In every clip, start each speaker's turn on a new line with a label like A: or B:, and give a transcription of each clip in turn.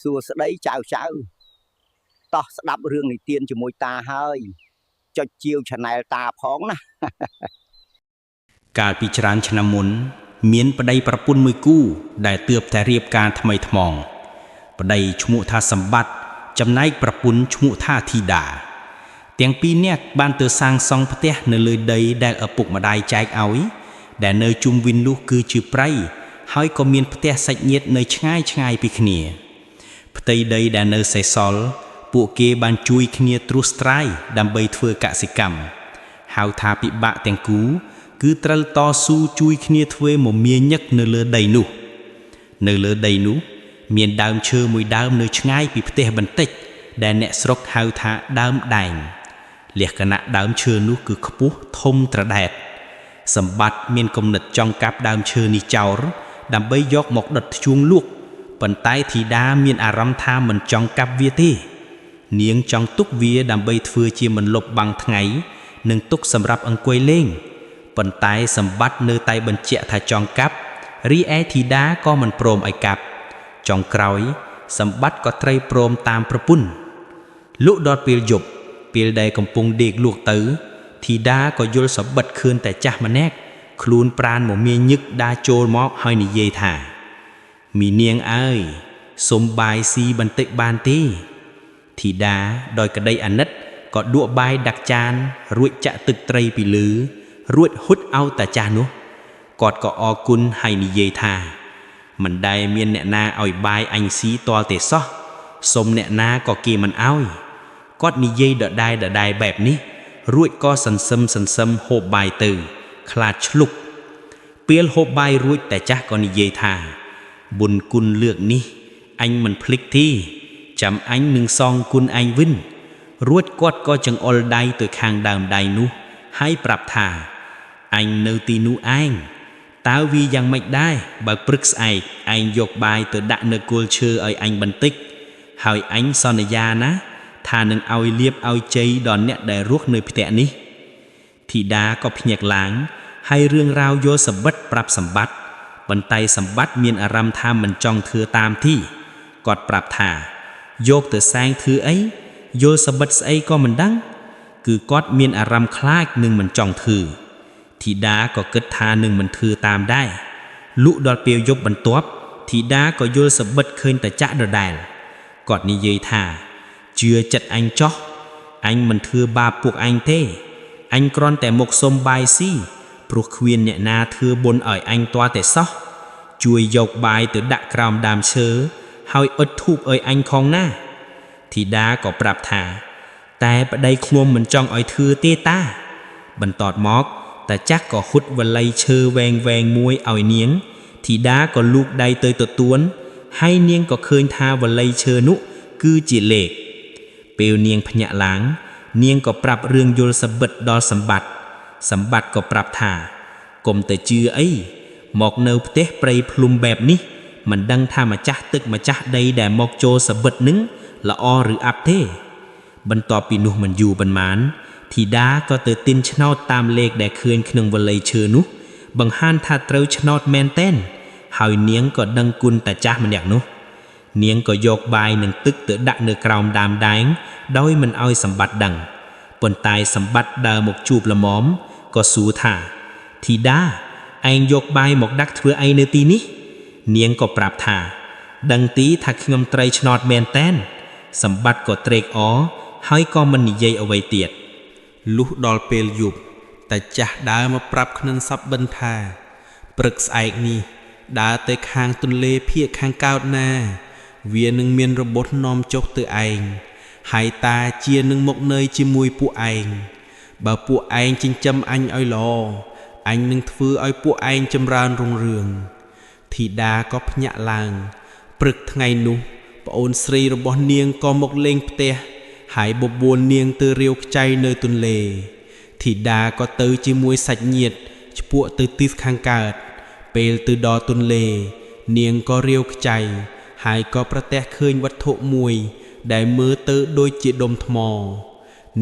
A: សួស្តីចៅចៅតោះស្ដាប់រឿងនិទានជាមួយតាហើយចុចជាវ Channel តាផងណា
B: កាលពីច្រើនឆ្នាំមុន មានប្តីប្រពន្ធមួយគូដែលទើបតែរៀបការថ្មីថ្មោងប្តីឈ្មោះថាសម្បត្តិចំណែកប្រពន្ធឈ្មោះថាធីតាទាំងពីរនាក់បានទៅសាងសង់ផ្ទះនៅលើដីដែលឪពុកម្ដាយចែកឲ្យដែលនៅជុំវិញនោះគឺជាព្រៃហើយក៏មានផ្ទះសាច់ញាតិនៅឆ្ងាយឆ្ងាយពីគ្នា ផ្ទៃដីដែលនៅសេសសល់ពួកគេបានជួយគ្នាត្រួសត្រាយដើម្បីធ្វើកសិកម្មហៅថាពិបាកទាំងគូគឺត្រូវតស៊ូជួយគ្នាធ្វើមមាញឹកនៅលើដីនោះ នៅលើដីនោះ មានដើមឈើមួយដើមនៅឆ្ងាយពីផ្ទះបន្តិច ដែលអ្នកស្រុកហៅថាដើមដែងលក្ខណៈដើមឈើនោះគឺខ្ពស់ធំត្រដែតសម្បត្តិមានគំនិតចង់កាប់ដើមឈើនេះចោលដើម្បីយកមកដុតធ្យូងលក់ប៉ុន្តែធីតាមានអារម្មណ៍ថាមិនចង់កាប់វាទេ នាងចង់ទុកវាដើម្បីធ្វើជាមន្លប់បាំងថ្ងៃ និងទុកសម្រាប់អង្គុយលេងប៉ុន្តែសម្បត្តិនៅតែបញ្ជាក់ថាចង់កាប់រីឯធីតាក៏មិនព្រមឲ្យកាប់ចុងក្រោយ សម្បត្តិក៏ត្រូវព្រមតាមប្រពន្ធលុះដល់ពេលយប់ពេលដែលកំពុងដេកលក់ទៅធីតាក៏យល់សប្បិតឃើញតែចាស់ម្នាក់ខ្លួនប្រានមមាញឹកដើរចូលមកហើយនិយាយថាមីនាងអើយសុំបាយស៊ីបន្តិចបានទេធីតាដោយក្តីអាណិតក៏ដួសបាយដាក់ចាន រួចចាក់ទឹកត្រីពីលើរួចហុចឲ្យតាចាស់នោះគាត់ក៏អរគុណហើយនិយាយថាមិនដែលមានអ្នកណាឲ្យបាយអញស៊ីទាល់ទេសោះសុំអ្នកណាក៏គេមិនឲ្យគាត់និយាយដដែលដដែលបែបនេះ រួចក៏សន្សឹមសន្សឹមហូបបាយទៅ ខ្លាចឆ្លុកពេលហូបបាយរួចតែចាស់ក៏និយាយថាបុណ្យគុណលើកនេះអញមិនភ្លេចទេចាំអញនឹងសងគុណឯងវិញរួចគាត់ក៏ចង្អុលដៃទៅខាងដើមដៃនោះហើយប្រាប់ថាអញនៅទីនោះឯងតើវាយ៉ាងម៉េចដែរបើព្រឹកស្អែកឯងយកបាយទៅដាក់នៅគល់ឈើឲ្យអញបន្តិចហើយអញសន្យាណាថានឹងឲ្យលៀបឲ្យជ័យដល់អ្នកដែលរស់នៅផ្ទះនេះធីតាក៏ភ្ញាក់ឡើងហើយរឿងរ៉ាវយល់សប្បិតប្រាប់សម្បត្តិប៉ុន្តែសម្បត្តិមានអារម្មណ៍ថាមិនចង់ធ្វើតាមទីគាត់ប្រាប់ថាយកទៅសែងធ្វើអីយល់សប្បិតស្អីក៏មិនដឹងគឺគាត់មានអារម្មណ៍ខ្លាចនឹងមិនចង់ធ្វើធីតាក៏គិតថានឹងមិនធ្វើតាមដែរលុះដល់ពេលយប់បន្ទាប់ធីតាក៏យល់សប្បិតឃើញតាចាក់ដដែលគាត់និយាយថាជឿចិត្តអញចោះអញមិនធ្វើបាបពួកអញទេអញគ្រាន់តែមកសុំបាយស៊ីព្រោះគ្មានអ្នកណាធ្វើបុណ្យឲ្យអញទាល់តែសោះជួយយកបាយទៅដាក់ក្រោមដើមឈើហើយអុជធូបឲ្យអញខងណាធីតាក៏ប្រាប់ថាតែប្តីខ្ញុំមិនចង់ឲ្យធ្វើទេតាបន្ទាប់មកតាចាស់ក៏ហុតវល័យឈើវែងវែងមួយឲ្យនាងធីតាក៏លូកដៃទៅទទួលហើយនាងក៏ឃើញថាវល័យឈើនោះគឺជាលេខពេលនាងភ្ញាក់ឡើងនាងក៏ប្រាប់រឿងយល់សប្បិតដល់សម្បត្តិសម្បត្តិក៏ប្រាប់ថាកុំទៅជឿអីមកនៅផ្ទះព្រៃភ្លុំបែបនេះមិនដឹងថាម្ចាស់ទឹកម្ចាស់ដីដែលមកចូលសប្បិតនឹងល្អឬអាប់ទេបន្ទាប់ពីនោះមិនយូរប៉ុន្មានធីតាក៏ទៅទិញឆ្នោតតាមលេខដែលឃើញក្នុងវល័យឈើនោះបង្ហាញថាត្រូវឆ្នោតមែនទែនហើយនាងក៏ដឹងគុណតាចាស់ម្នាក់នោះនាងក៏យកបាយនិងទឹកទៅដាក់នៅក្រោមដើមដែងដោយមិនឲ្យសម្បត្តិដឹងប៉ុន្តែសម្បត្តិដើរមកជួបល្មមក៏សួរថាធីតាឯងយកបាយមកដាក់ធ្វើអីនៅទីនេះនាងក៏ប្រាប់ថាដឹងទីថាខ្ញុំត្រូវឆ្នោតមែនតែនសម្បត្តិក៏ត្រេកអរហើយក៏មិននិយាយអ្វីទៀត
C: លុះដល់ពេលយប់តាចាស់ដើរមកប្រាប់ក្និនសប្បិនថាព្រឹកស្អែកនេះដើរទៅខាងទន្លេភាគខាងកើតណា វានឹងមានរបត់នាំចុះទៅឯងហើយតាជានឹងមកនៅជាមួយពួកឯងបើពួកឯងចិញ្ចឹមអញឲ្យល្អអញនឹងធ្វើឲ្យពួកឯងចម្រើនរុងរឿងធីតាក៏ភ្ញាក់ឡើងព្រឹកថ្ងៃនោះប្អូនស្រីរបស់នាងក៏មកលេងផ្ទះហើយបបួលនាងទៅរាវខ្ចីនៅទន្លេធីតាក៏ទៅជាមួយសាច់ញាតិឆ្ពោះទៅទិសខាងកើតពេលទៅដល់ទន្លេនាងក៏រាវខ្ចីហើយក៏ប្រទះឃើញវត្ថុមួយដែលមើលទៅដូចជាដុំថ្ម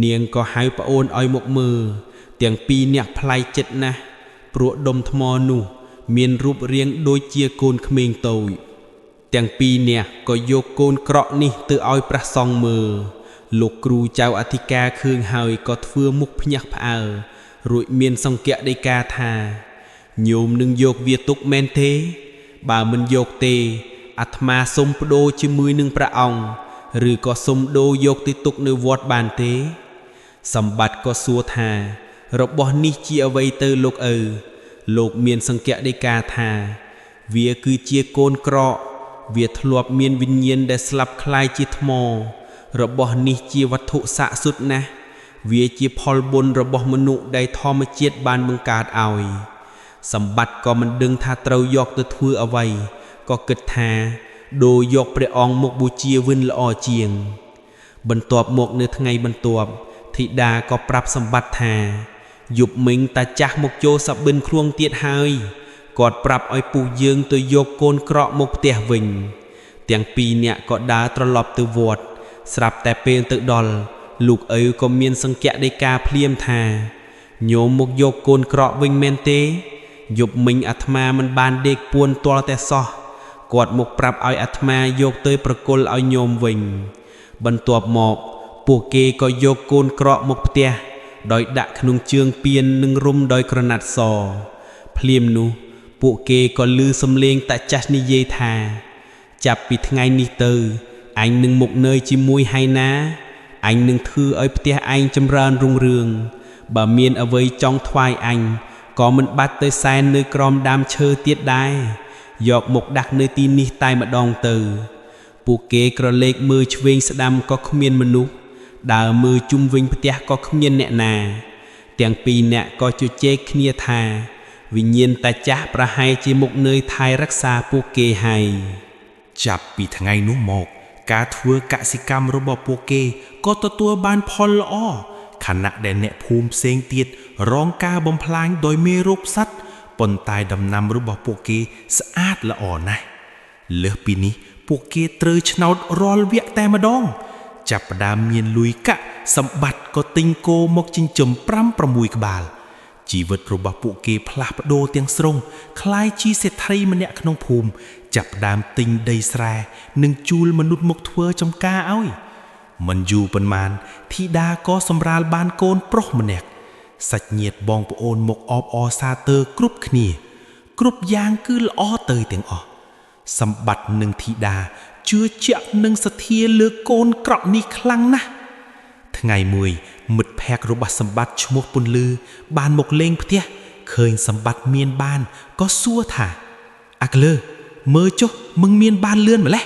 C: នាងក៏ហៅប្អូនឲ្យមកមើលទាំងពីរនាក់ប្លែកចិត្តណាស់ព្រោះដុំថ្មនោះមានរូបរាងដូចជាកូនក្មេងតូច ទាំងពីរនាក់ក៏យកកូនក្រក់នេះទៅឲ្យព្រះសង្ឃមើលលោកគ្រូចៅអធិការឃើញហើយក៏ធ្វើមុខភ្ញាក់ផ្អើលរួចមានសង្កដីកាថាញោមនឹងយកវាទុកមែនទេ បើមិនយកទេអាត្មាសូមប្ដូរជាមួយនឹងព្រះអង្គឬក៏សូមដូរយកទៅទុកនៅវត្តបានទេ សម្បត្តិក៏សួរថា របស់នេះជាអ្វីទៅលោកឪលោកមានសង្កដីកាថា វាគឺជាកូនក្រកវាធ្លាប់មានវិញ្ញាណដែលស្លាប់ក្លាយជាថ្ម របស់នេះជាវត្ថុស័ក្តិសិទ្ធិណាស់វាជាផលបុណ្យរបស់មនុស្សដែលធម្មជាតិបានបង្កើតឲ្យសម្បត្តិក៏មិនដឹងថាត្រូវយកទៅធ្វើអ្វីក៏គិតថាដូរយកព្រះអង្គមកបូជាវិញល្អជាង បន្ទាប់មកនៅថ្ងៃបន្ទាប់ធីតាក៏ប្រាប់សម្បត្តិថាយប់មិញតាចាស់មកចូលសបិនខ្លួនទៀតហើយគាត់ប្រាប់ឲ្យពុះយើងទៅយកកូនក្រកមកផ្ទះវិញ ទាំងពីរនាក់ក៏ដើរត្រឡប់ទៅវត្តស្រាប់តែពេលទៅដល់លោកឪក៏មានសង្កដីកាភ្លាមថាញោមមកយកកូនក្រកវិញមែនទេយប់មិញអាត្មាមិនបានដេកពួនទាល់តែសោះគាត់មកប្រាប់ឲ្យអាត្មាយកទៅប្រគល់ឲ្យញោមវិញ បន្ទាប់មកពួកគេក៏យកកូនក្រកមកផ្ទះដោយដាក់ក្នុងជើងពៀននិងរុំដោយក្រណាត់សភ្លាមនោះពួកគេក៏ឮសំឡេងតាចាស់និយាយថា ចាប់ពីថ្ងៃនេះទៅអញនឹងមកនៅជាមួយហៃណាអញនឹងធ្វើឲ្យផ្ទះឯងចម្រើនរុងរឿងបើមានអ្វីចង់ថ្វាយអញក៏មិនបាត់ទៅសែននៅក្រោមដើមឈើទៀតដែរយកមកដាក់នៅទីនេះតែម្ដងទៅ ពួកគេក្រឡេកមើលឆ្វេងស្ដាំក៏គ្មានមនុស្សដើរមើលជុំវិញផ្ទះក៏គ្មានអ្នកណា ទាំងពីរនាក់ក៏ជជែកគ្នាថា វិញ្ញាណតាចាស់ប្រហែលជាមកនៅថែរក្សាពួកគេហើយ
D: ចាប់ពីថ្ងៃនោះមក ការធ្វើកសិកម្មរបស់ពួកគេក៏ទទួលបានផលល្អខណៈដែលអ្នកភូមិផ្សេងទៀតរងការបំផ្លាញដោយមេរោគផ្សិតប៉ុន្តែដំណាំរបស់ពួកគេស្អាតល្អណាស់លើសពីនេះពួកគេត្រូវឆ្នោតរាល់វគ្គតែម្ដង ចាប់ផ្ដើមមានលុយកាក់សម្បត្តិក៏ទិញគោមកចិញ្ចឹម5 6ក្បាលជីវិតរបស់ពួកគេផ្លាស់ប្ដូរទាំងស្រុងក្លាយជាសេដ្ឋីម្នាក់ក្នុងភូមិចាប់ផ្ដើមទិញដីស្រែនិងជួលមនុស្សមកធ្វើចំការឲ្យមិនយូរប៉ុន្មានធីតាក៏សម្រាលបានកូនប្រុសម្នាក់សាច់ញាតិបងប្អូនមកអបអរសាទរគ្រប់គ្នា គ្រប់យ៉ាងគឺល្អទៅទាំងអស់សម្បត្តិនិងធីតាជឿជាក់និងសទ្ធាលើកូនក្រក់នេះខ្លាំងណាស់ថ្ងៃមួយមិត្តភក្តិរបស់សម្បត្តិឈ្មោះពន្លឺបានមកលេងផ្ទះឃើញសម្បត្តិមានបានក៏សួរថាអាក្លើមើលចុះមឹងមានបានលឿនម្លេះ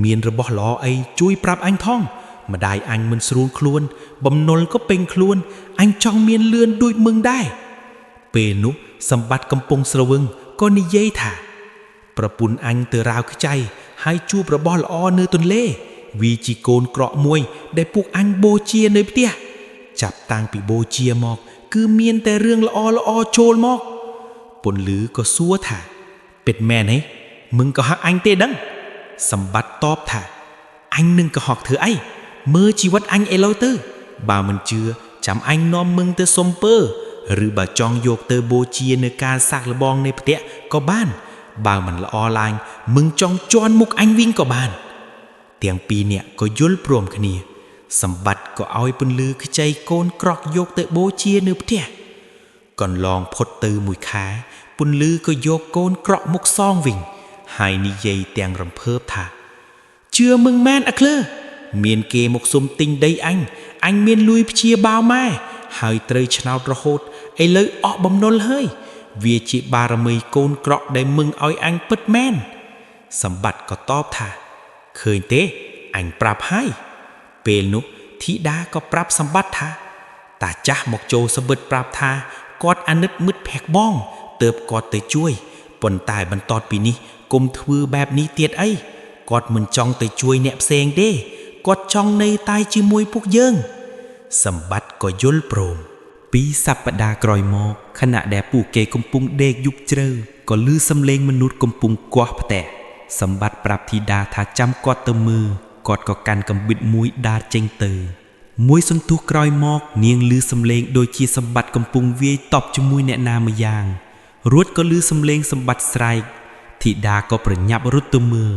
D: មានរបស់ល្អអីជួយប្រាប់អញថងម្ដាយអញមិនស្រួលខ្លួន បំណុលក៏ពេញខ្លួនអញចង់មានលឿនដូចមឹងដែរពេលនោះសម្បត្តិកំពុងស្រវឹងក៏និយាយថាប្រពន្ធអញទៅរាវខ្ចីហើយជួបរបស់ល្អនៅទន្លេវាជាកូនក្រក់មួយដែលពួកអញបូជានៅផ្ទះចាប់តាំងពីបូជាមក គឺមានតែរឿងល្អល្អចូលមកពន្លឺក៏សួរថាពិតមែនទេមឹងក៏ហកអញទេដឹងសម្បត្តិតបថាអញនឹងក៏ហកធ្វើអីមើលជីវិតអញឥឡូវទៅបើមិនជឿចាំអញនាំមឹងទៅសុំពើឬបើចង់យកទៅបូជានៅការសាកល្បងនៃផ្ទះក៏បានបើមិនល្អឡើងមឹងចង់ជន់មុខអញវិញក៏បានទាំងពីរនាក់ក៏យល់ព្រមគ្នា សម្បត្តិក៏ឲ្យពន្លឺខ្ចីកូនក្រកយកទៅបូជានៅផ្ទះកន្លងផុតទៅមួយខែពន្លឺក៏យកកូនក្រក់មកសងវិញហើយនិយាយទាំងរំភើបថាជឿមឹងមែនអាក្លើមានគេមកសុំទិញដីអញអញមានលុយព្យាបាលម៉ែហើយត្រូវឆ្នោតរហូតឥឡូវអស់បំណុលហើយវាជាបារមីកូនក្រក់ដែលមឹងឲ្យអញពិតមែនសម្បត្តិក៏តបថាឃើញទេអញប្រាប់ហើយពេលនោះធីតាក៏ប្រាប់សម្បត្តិថាតាចាស់មកចូលសបិតប្រាប់ថាគាត់អាណិតមិត្តភក្តិបងទើបគាត់ទៅជួយប៉ុន្តែបន្ទាប់ពីនេះគុំធ្វើបែបនេះទៀតអីគាត់មិនចង់ទៅជួយអ្នកផ្សេងទេគាត់ចង់នៅតែជាមួយពួកយើងសម្បត្តិក៏យល់ព្រម
C: ពីរសប្តាហ៍ក្រោយមកខណៈដែលពួកគេកំពុងដេកយប់ជ្រៅក៏ឮសំឡេងមនុស្សកំពុងគាស់ផ្ទះសម្បត្តិប្រាប់ធីតាថាចាំគាត់ទៅមើលគាត់ក៏កាន់កាំបិតមួយដើរចេញទៅមួយសន្ទុះក្រោយមកនាងឮសំឡេងដូចជាសម្បត្តិកំពុងវាយតប់ជាមួយអ្នកណាម្យ៉ាងរួចក៏ឮសំឡេងសម្បត្តិស្រែកធីតាក៏ប្រញាប់រត់ទៅមើល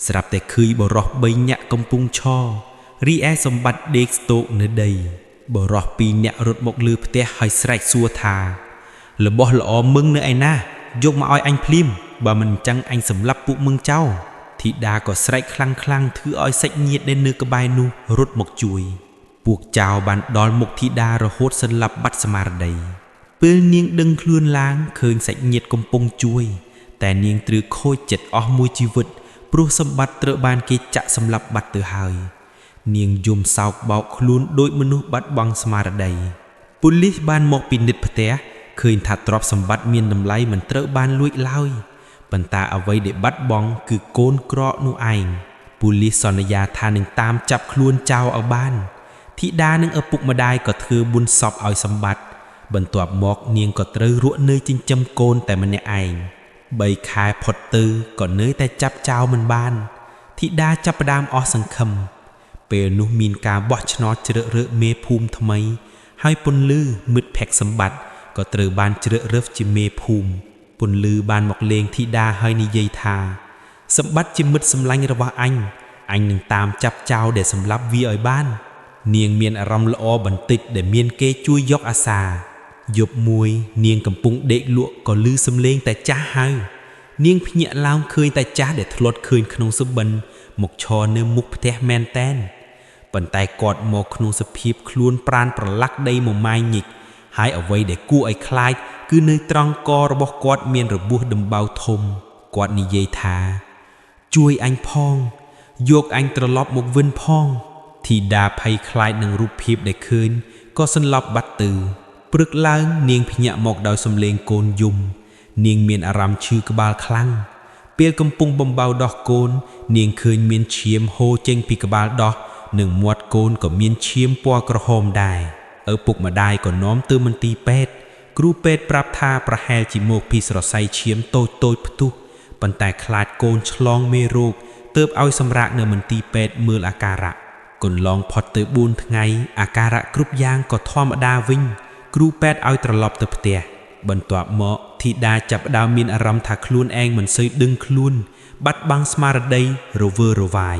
C: ស្រាប់តែឃើញបុរសបីនាក់កំពុងឈររីឯសម្បត្តិដេកស្ទោកនៅដីបុរសពីរនាក់រត់មកលើផ្ទះហើយស្រែកសួរថារបស់ល្អមឹងនៅឯណាយកមកឲ្យអញភ្លាមបើមិនអញ្ចឹងអញសម្លាប់ពួកមឹងចោលធីតាក៏ស្រែកខ្លាំងៗធ្វើឲ្យសាច់ញាតិដែលនៅក្បែរនោះរត់មកជួយពួកចៅបានដល់មុខធីតារហូតសន្លប់បាត់ស្មារតីពេលនាងដឹងខ្លួនឡើងឃើញសាច់ញាតិកំពុងជួយតែនាងត្រូវខូចចិត្តអស់មួយជីវិតព្រោះសម្បត្តិត្រូវបានគេចាក់សម្លាប់បាត់ទៅហើយនាងយំសោកបោកខ្លួនដូចមនុស្សបាត់បង់ស្មារតីប៉ូលីសបានមកពិនិត្យផ្ទះឃើញថាទ្រព្យសម្បត្តិមានតម្លៃមិនត្រូវបានលួចឡើយប៉ុន្តែអ្វីដែលបាត់បង់គឺកូនក្រនោះឯងប៉ូលីសសន្យាថានឹងតាមចាប់ខ្លួនចៅឲ្យបានធីតានិងឪពុកម្ដាយក៏ធ្វើបុណ្យសពឲ្យសម្បត្តិបន្ទាប់មកនាងក៏ត្រូវរស់នៅចិញ្ចឹមកូនតែម្នាក់ឯង3ខែផុតទៅក៏នៅតែចាប់ចោលមិនបានធីតាចាប់ផ្ដើមអស់សង្ឃឹមពេលនោះមានការបោះឆ្នោតជ្រើសរើសមេភូមិថ្មីហើយពន្លឺមិត្តភក្តិសម្បត្តិក៏ត្រូវបានជ្រើសរើសជាមេភូមិពន្លឺបានមកលេងធីតាហើយនិយាយថាសម្បត្តិជាមិត្តសម្លាញ់របស់អញអញនឹងតាមចាប់ចោលដែលសម្លាប់វាឲ្យបាននាងមានអារម្មណ៍ល្អបន្តិចដែលមានគេជួយយកអាសាយប់មួយនាងកំពុងដេកលក់ក៏ឮសំឡេងតែចាស់ហៅនាងភ្ញាក់ឡើងឃើញតែចាស់ដែលធ្លាប់ឃើញក្នុងសុបិនមកឈរនៅមុខផ្ទះមែនតែនប៉ុន្តែគាត់មកក្នុងសភាពខ្លួនប្រានប្រឡាក់ដីមម៉ាយញិចហើយអ្វីដែលគួរឲ្យខ្លាចគឺនៅត្រង់ករបស់គាត់មានរបួសដំបៅធំគាត់និយាយថាជួយអញផងយកអញត្រឡប់មកវិញផងធីតាភ័យខ្លាចនឹងរូបភាពដែលឃើញក៏សន្លប់បាត់ទៅព្រឹកឡើងនាងភ្ញាក់មកដោយសំឡេងកូនយំនាងមានអារម្មណ៍ឈឺក្បាលខ្លាំងពេលកំពុងបំបៅដោះកូននាងឃើញមានឈាមហូរចេញពីក្បាលដោះនិងមាត់កូនក៏មានឈាមពណ៌ក្រហមដែរឪពុកម្ដាយក៏នាំទៅមន្ទីរពេទ្យគ្រូពេទ្យប្រាប់ថាប្រហែលជាមកពីសរសៃឈាមតូចៗផ្ទុះប៉ុន្តែខ្លាចកូនឆ្លងមេរោគទើបឲ្យសម្រាកនៅមន្ទីរពេទ្យមើលអាការៈកន្លងផុតទៅ4ថ្ងៃអាការៈគ្រប់យ៉ាងក៏ធម្មតាវិញគ្រូពេទ្យឲ្យត្រឡប់ទៅផ្ទះបន្ទាប់មកធីតាចាប់ផ្ដើមមានអារម្មណ៍ថាខ្លួនឯងមិនសូវដឹងខ្លួនបាត់បង់ស្មារតីរវើរវាយ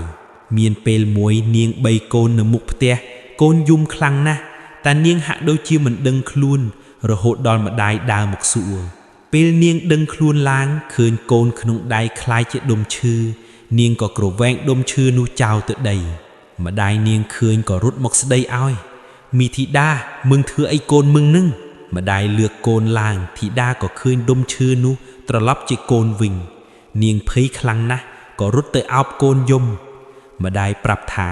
C: មានពេលមួយនាងបីកូននៅមុខផ្ទះកូនយំខ្លាំងណាស់តែនាងហាក់ដូចជាមិនដឹងខ្លួនរហូតដល់ម្ដាយដើរមកសួរពេលនាងដឹងខ្លួនឡើងឃើញកូនក្នុងដៃคล้ายជាដុំឈើនាងក៏ក្រវែងដុំឈើនោះចោលទៅដីម្ដាយនាងឃើញក៏រត់មកស្ដីឲ្យមីធីតាមឹងធ្វើអីកូនមឹងនឹងម្ដាយលើកកូនឡើងធីតាក៏ឃើញដុំឈើនោះត្រឡប់ជាកូនវិញនាងភ័យខ្លាំងណាស់ក៏រត់ទៅអោបកូនយំម្ដាយប្រាប់ថា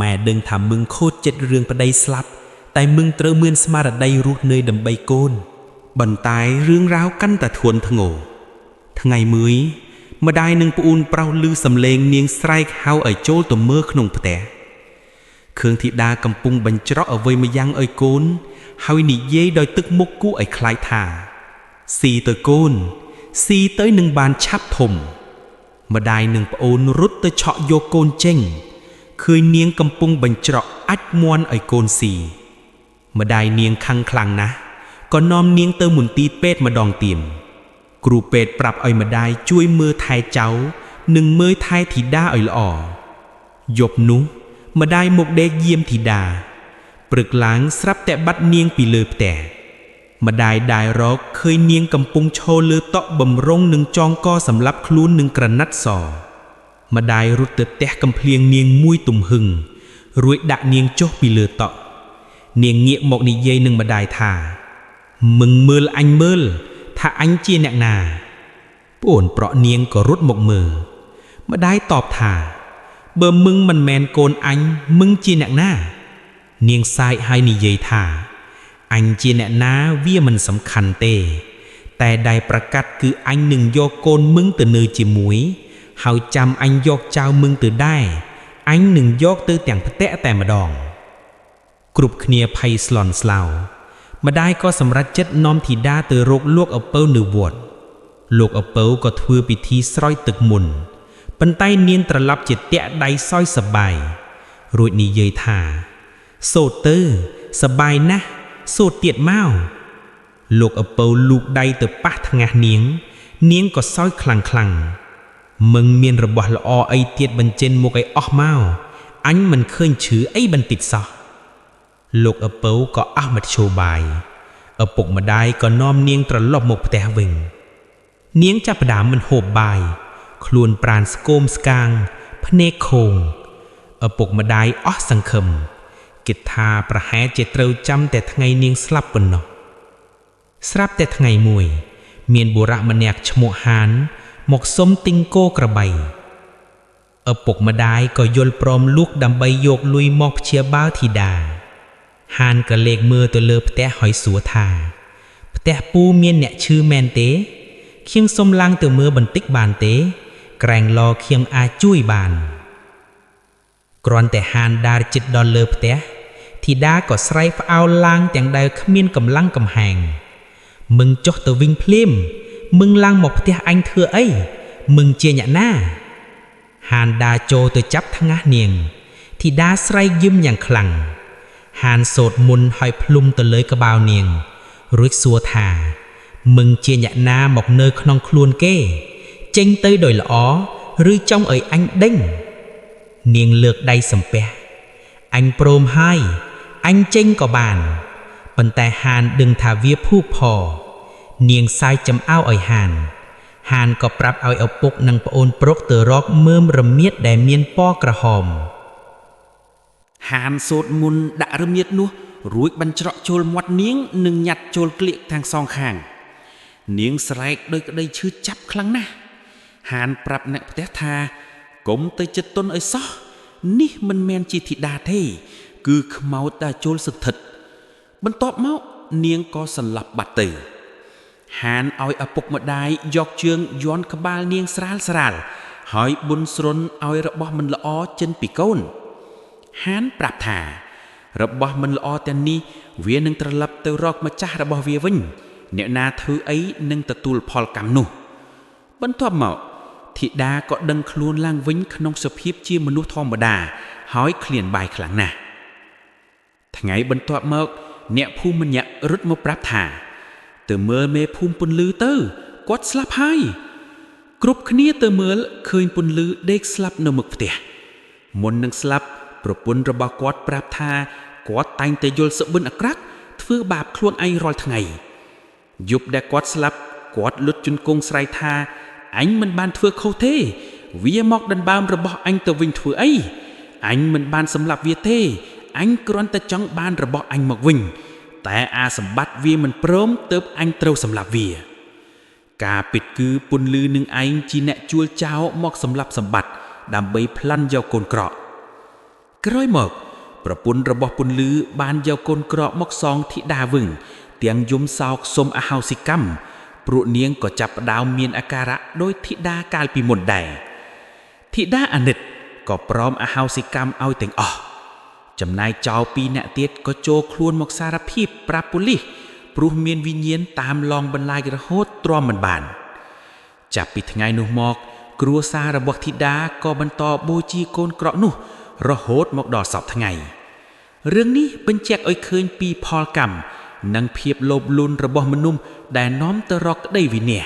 C: ម៉ែដឹងថាមឹងខូចចិត្តរឿងប្តីស្លាប់តែមឹងត្រូវមានស្មារតីរស់នៅដើម្បីកូន
D: បន្តែរឿងរ៉ាវកាន់តែធ្ងន់ធ្ងរថ្ងៃមួយម្ដាយនិងប្អូនប្រុសឮសំឡេងនាងស្រែកហៅឲ្យចូលទៅមើលក្នុងផ្ទះឃើញធីតាកំពុងបញ្ច្រកអ្វីមួយយ៉ាងឲ្យកូនហើយនិយាយដោយទឹកមុខគួរឲ្យខ្លាចថាស៊ីទៅកូនស៊ីទៅនឹងបានឆាប់ធំម្ដាយនិងប្អូនរត់ទៅឆក់យកកូនចេញឃើញនាងកំពុងបញ្ច្រកអាចមន់ឲ្យកូនស៊ីម្ដាយនាងខឹងខ្លាំងណាស់ក៏នាំនាងទៅមន្ទីរពេទ្យម្ដងទៀតគ្រូពេទ្យប្រាប់ឲ្យម្ដាយជួយមើលថែចៅនិងមើលថែធីតាឲ្យល្អយប់នោះម្ដាយមកដេកយាមធីតាព្រឹកឡើងស្រាប់តែបាត់នាងពីលើផ្ទះម្ដាយដែររកឃើញនាងកំពុងឈរលើតុបំរុងនឹងចងកសម្លាប់ខ្លួននឹងក្រណាត់សម្ដាយរត់ទៅផ្ទះកំភ្លៀងនាងមួយទំហឹងរួចដាក់នាងចុះពីលើតុនាងងាកមកនិយាយនឹងម្ដាយថាមឹងមើលអញមើលថាអញជាអ្នកណាប្អូនប្រក់នាងក៏រត់មកមើលម្ដាយតបថាបើមឹងមិនមែនកូនអញមឹងជាអ្នកណានាងសាយហើយនិយាយថាអញជាអ្នកណាវាមិនសំខាន់ទេតែដែលប្រកាសគឺអញនឹងយកកូនមឹងទៅនៅជាមួយហើយចាំអញយកចៅមឹងទៅដែរអញនឹងយកទៅទាំងផ្ទះតែម្ដងគ្រប់គ្នាភ័យស្លន់ស្លោម្ដាយក៏សម្រេចចិត្តនាំធីតាទៅរកលោកឪពៅនៅវត្តលោកឪពៅក៏ធ្វើពិធីស្រោចទឹកមន្តប៉ុន្តែនាងត្រឡប់ជាតាក់ដៃសោយសបាយរួចនិយាយថាសូត្រទៅសបាយណាស់សូត្រទៀតមកលោកឪពៅលូកដៃទៅប៉ះថ្ងាសនាងនាងក៏សោយខ្លាំងខ្លាំង
B: មឹងមានរបស់ល្អអីទៀតបញ្ចេញមុខឲ្យអស់មកអញមិនឃើញឈឺអីបន្តិចសោះលោកឪពៅក៏អស់មធ្យោបាយឪពុកម្ដាយក៏នាំនាងត្រឡប់មកផ្ទះវិញ នាងចាប់ផ្ដើមមិនហូបបាយខ្លួនប្រាណស្គមស្កាងភ្នែកខូងឪពុកម្ដាយអស់សង្ឃឹមគិតថាប្រហែលជាត្រូវចាំតែថ្ងៃនាងស្លាប់ប៉ុណ្ណោះស្រាប់តែថ្ងៃមួយ មានបុរសម្នាក់ឈ្មោះហាន មកសុំទិញគោក្របីឪពុកម្ដាយក៏យល់ព្រមលក់ដើម្បីយកលុយមកព្យាបាលធីតា ហានក៏លេខមើលទៅលើផ្ទះហើយសួរថា ផ្ទះពូមានអ្នកឈឺមែនទេខ្ញុំសុំឡើងទៅមើលបន្តិចបានទេ ក្រែងឡខ្ញុំអាចជួយបាន គ្រាន់តែហានដារចិត្តដល់លើផ្ទះធីតាក៏ស្រែកផ្អើលឡើងទាំងដែលគ្មានកម្លាំងកំហែងមឹងចុះទៅវិញភ្លាមមឹងឡើងមកផ្ទះអញធ្វើអីមឹងជាអ្នកណា ហានដាចូលទៅចាប់ថ្ងាសនាងធីតាស្រែកយំយ៉ាងខ្លាំងហានសូត្រមុនហើយភ្លុំទៅលើក្បាលនាង រួចសួរថាមឹងជាអ្នកណាមកនៅក្នុងខ្លួនគេ ចេញទៅដោយល្អឬចង់ឲ្យអញដេញនាងលើកដៃសំពះអញព្រមហើយអញចេញក៏បានប៉ុន្តែហានដឹងថាវាភូកផនាងសាយចំអៅឲ្យហាន ហានក៏ប្រាប់ឲ្យឪពុកនិងប្អូនប្រុសទៅរកមើមរមៀតដែលមានពណ៌ក្រហម
C: ហានសូត្រមុនដាក់រមៀតនោះ រួចបញ្ច្រកចូលមាត់នាងនិងញាត់ចូលក្លៀកទាំងសងខាង នាងស្រែកដោយក្តីឈឺចាប់ខ្លាំងណាស់ហានប្រាប់អ្នកផ្ទះថាកុំទៅចិត្តទន់ឲ្យសោះនេះមិនមែនជាធីតាទេ គឺខ្មោចដែលចូលសន្ធិដ្ឋបន្ទាប់មកនាងក៏សន្លប់បាត់ទៅ ហានឲ្យឪពុកម្ដាយយកជើងយន់ក្បាលនាងស្រាលស្រាលហើយបុនស្រុនឲ្យរបស់មិនល្អចេញពីកូន ហានប្រាប់ថា របស់មិនល្អទាំងនេះវានឹងត្រឡប់ទៅរកម្ចាស់របស់វាវិញ អ្នកណាធ្វើអីនឹងទទួលផលកម្មនោះ បន្ទាប់មកធីតាក៏ដឹងខ្លួនឡើងវិញក្នុងសភាពជាមនុស្សធម្មតា ហើយឃ្លានបាយខ្លាំងណាស់ថ្ងៃបន្ទាប់មក អ្នកភូមិម្នាក់រត់មកប្រាប់ថា ទៅមើលមេភូមិពន្លឺទៅគាត់ស្លាប់ហើយគ្រប់គ្នាទៅមើលឃើញពន្លឺដេកស្លាប់នៅមុខផ្ទះមុននឹងស្លាប់ប្រពន្ធរបស់គាត់ប្រាប់ថាគាត់តែងតែយល់សុបិនអាក្រក់ធ្វើបាបខ្លួនឯងរាល់ថ្ងៃយប់ដែលគាត់ស្លាប់គាត់លុតជង្គង់ស្រែកថាអញមិនបានធ្វើខុសទេ វាមកដណ្ដើមរបស់អញទៅវិញធ្វើអីអញមិនបានសម្លាប់វាទេអញគ្រាន់តែចង់បានរបស់អញមកវិញ តែអាសម្បត្តិវាមិនព្រមទើបអញត្រូវសម្លាប់វា ការពិតគឺពន្លឺនឹងឯងជាអ្នកជួលចោលមកសម្លាប់សម្បត្តិដើម្បីប្លន់យកកូនក្រក់ក្រោយមក ប្រពន្ធរបស់ពន្លឺបានយកកូនក្រកមកសងធីតាវិញទាំងយំសោកសុំអហោសិកម្មព្រោះនាងក៏ចាប់ផ្ដើមមានអាការៈដោយធីតាកាលពីមុនដែរធីតាអាណិតក៏ព្រមអហោសិកម្មឲ្យទាំងអស់ចំណែកចោរពីរអ្នកទៀតក៏ចូលខ្លួនមកសារភាពប្រាប់ប៉ូលីសព្រោះមានវិញ្ញាណតាមឡងបន្លាចរហូតទ្រាំមិនបាន ចាប់ពីថ្ងៃនោះមក គ្រួសាររបស់ធីតាក៏បន្តបូជាកូនក្រកនោះ រហូតមកដល់សព្វថ្ងៃរឿងនេះបញ្ជាក់ឲ្យឃើញពីផលកម្មនិងភាពលោភលន់របស់មនុស្សដែលនាំទៅរកក្តីវិនាស